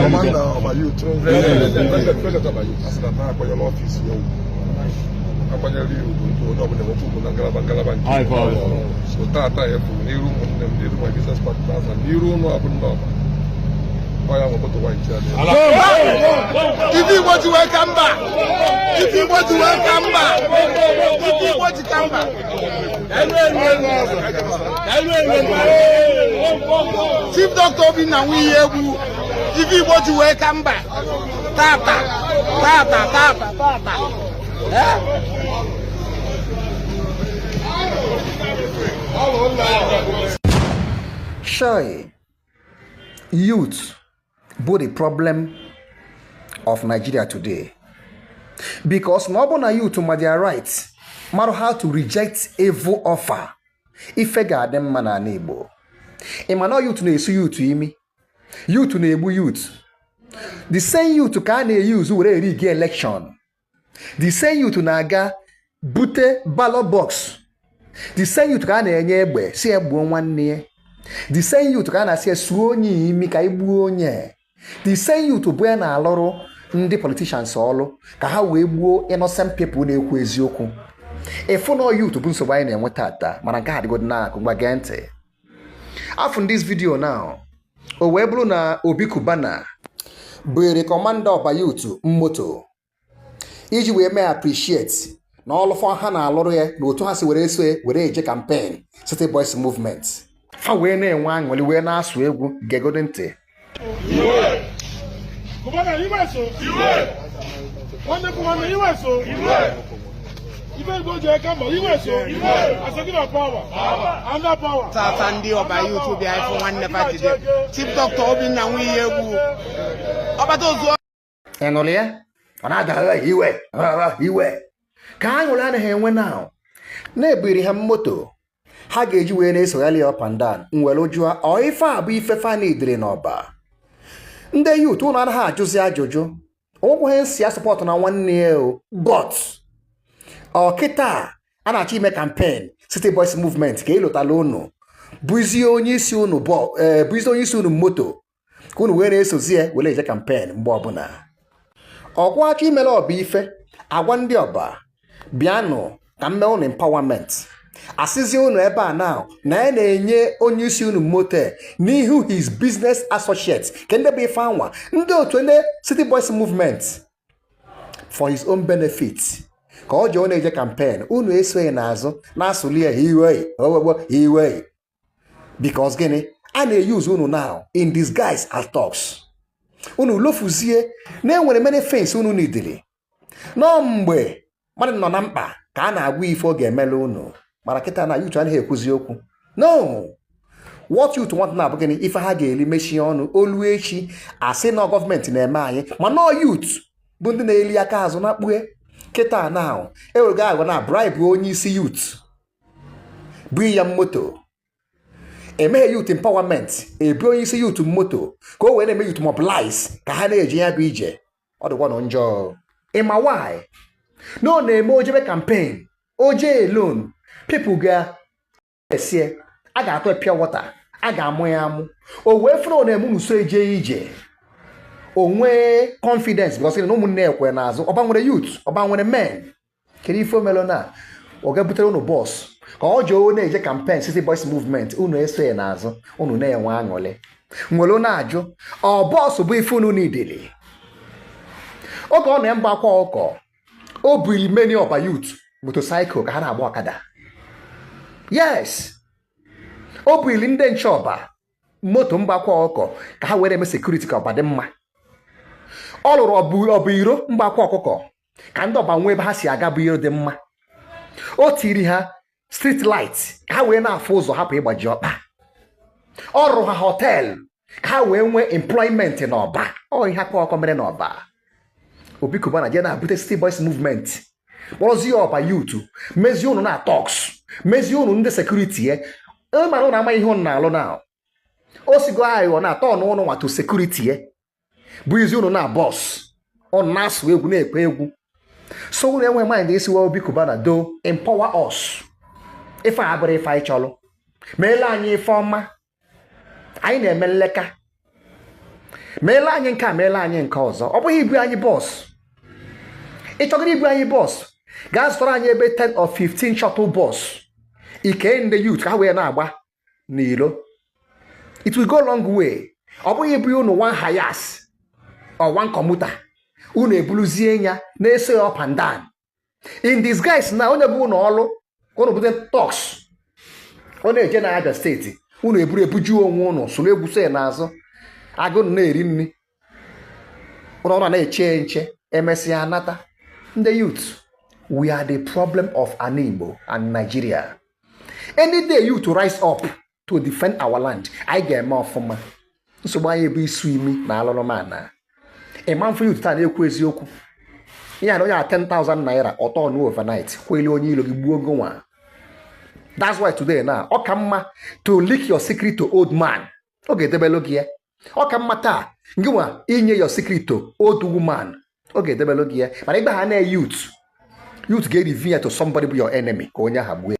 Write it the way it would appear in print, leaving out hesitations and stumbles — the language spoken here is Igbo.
Commander Ọba Youth, President Ọba Youth, asị na na-akwanyere office ya ugwu, akwanyere ya ugwu ntụ onye ọbụla enwekwa ugwu na ngalaba ngalaba nke. So tata ya furu n'iru ụmụnne m, n'iru my business partners na n'iru ụlọ abụ ndị Ọba, ọ ya nwe moto white ya. Ife Igbo ji wee ka mba, ife Igbo ji wee ka mba, ife Igbo ji ka mba. Chief Dr. Obinna Nwiyi-Egwu, ife Igbo ji wee ka mba tata tata tata tata. Eh? Shy youth bụ the problem of Nigeria today, because na ọ bụ na youth ma their right, mara how to reject evil offer, ife ga-adị mma n'ala Igbo. Ị ma na youth na-esu youth imi, youth na-egbu youth. The same youth ka a na-eyuzu were erig election. The same youth na-aga bute ballot box. The same youth ka a na-enye egbe si ya gbuo nwanne ya. The same youth ka a na-asị ya suo onye imi ka e gbuo onye. The same youth bụ ya na-alụrụ ndị politicians ọlụ ka ha wee gbuo innocent people na-ekwu eziokwu. Ịfụ na youth bụ nsogbu anyị na-enwe tata, mana nke a adịgodo n'akụ. Ngwa, gee ntị afụ this video now. O wee bụrụ na Obi Cubana buere commander Ọba Youth moto iji wee mee appreciate na ọlụfọ ha na-alụrụ ya na otu ha si were eso were eje campaign City Boys Movement. Fa wee na-enwe aṅụrị, wee na-asụ egwu. Gegodo ntị. Cubana iwe so. Nwanne bụ nwanne iwe so. Ife Igbo ji aka mbọ iwe so. Asị na power. Under power. Tata ndị Ọba Youth bịa ịfụ nwanne fa jide Chief Dr. Obinna Nwiyi-Egwu ọbata ozu. Ị nụrụ ya? Ọ na-ada iwe iwe ka aṅụrị anaghị enwe na na-ebiri ha moto ha ga-eji wee na-esogharị ya up and down. Nwere jụọ, ọ ife a bụ ife fanidiri n'Ọba? Ndị youth, ụnụ anaghị ajụzi ajụjụ. Onwekwaghị nsị ya support na nwanne ya o, but ọ kịta a na-achọ ime campaign City Boys Movement ka ịlụtala unu bụzie onye isi unu, bụzie onye isi unu moto ka unu wee na-esozi ya were eje campaign mgbe ọbụla. Ọkwa achọ imere Ọba ife, agwa ndị Ọba, bịanụ ka mme unu empowerment. Asịzi unu ebe a now na ya na-enye onye isi unu moto n'ihu his business associates, ke ndị bụ ife anwa ndị otu ndị City Boys Movement, for his own benefit, ka ọ ji ọ na-eje campaign, unu esoghị n'azụ na-asụli ya iwe owegbo iwe. Because gịnị? A na-use unu now in disguise as thugs. Unu lofuzie na enwere many things unu nidiri nọ. Mgbe mmadụ nọ na mkpa ka a na-agwa ife ọ ga-emela unu, mana kịta na youth anaghị ekwuzi okwu. No, what youth want na-abụ gịnị? Ife ha ga-eli mechie ọnụ olu. Echi asị na gọọmenti na-eme anyị, mana ọ youth bụ ndị na-eli aka azụ na kpue. Kịta na ewego agwa na bribe onye isi youth bụ ya moto. Emeghe youth empowerment, ebu onye isi youth moto ka o wee na-eme youth mobilize ka ha na-eje ya bụ ije. Ọ dịkwa nọ njọ. Ịma why? Na ọ na-eme ojebe campaign, oje alone, people ga-esie a ga-atụ pure water, a ga-amụ ya amụ. O wee fụrụ ọ na-eme nso eje ije, o nwee confidence because na ụmụnne ekwe n'azụ. Ọba nwere youth, Ọba nwere men. Kedu ife omelo na ọ ga-butere unu bus ka ọ jee na-eje campaign City Boys Movement, unu eso ya n'azụ, unu na-enwe aṅụrị? Nwere na-ajụ, ọ bus bụ ife unu nidili? Oge ọ na mba akwa ọkọ, o buli many Ọba youth motorcycle ka ha na-agba ọkada. Yes, o buli ndị nche Ọba moto mgbakwa ọkọ ka ha were eme security ka Ọba dị mma. Ọ lụrụ ọbụ iro mgbakwa ọkụkọ ka ndị Ọba nwee ebe ha si aga bụ iro dị mma. O tiri ha street light ka ha wee na-afụ ụzọ, hapụ ịgbaji ọkpa. Ọ rụrụ ha hotel ka ha wee nwee employment n'Ọba. Ọ ihe akwa ọkọ mere n'Ọba. Obi Cubana jee na-abute City Boys Movement, kpọrọzie Ọba youth, mezie unu na thugs, mezie unu ndị security ya. Mana unu amaghị ihe unu na-alụ na o sigo aghụghọ na-atọ ọnụ ụnụ nwatụ security ya, bụ izi unu na bus, unu na-asụ egwu, na-ekwe egwu. So unu enwe mind isiwa Obi Cubana do empower us. Ife a abụrụ ife anyị chọrọ. Meela anyị ife ọma, anyị na-eme nleka. Meela anyị nke a, meela anyị nke ọzọ. Ọ bụghị ibu anyị bus. Ị chọgoro ibu anyị bus, gaa zụtara anyị ebe 10 or 15 shuttle bus, ike ndị youth ka ha wee na-agba n'ilo. It will go long way. Ọ bụghị ibu unu one Hiace or one commuter, unu ebuluzie ya na-eso ya up and down in disguise na onye bụ unu ọlụ ka unu bute thugs. Ọ na-eje na Abia State, unu eburu ebuju onwe unu, soro egwu so ya n'azụ, agụ na-eri nri ụlọ ụlọ na-eche nche. Emesịa nata ndị youth. We are the problem of an Igbo and Nigeria. Any day youth rise up to defend our land, anyị ga-eme ọfụma. Nsogbu anyị bụ isu imi na alụrụmana. Ịma mfe youth taa na-ekwu eziokwu ihe na onye a 10,000 naira ọtọ ọnụ overnight kweli onye ilo gị gbuo gonwa. That's why today na ọ ka mma to leak your secret to old man, ọ ga-edebelu gị ya. Ọ ka mma taa ngị nwa inye your secret to old woman, ọ ga-edebelu gị ya. Mana ịgba ha na youth, youth ga-reveal ya to somebody bụ your enemy ka onye ahụ gbuo.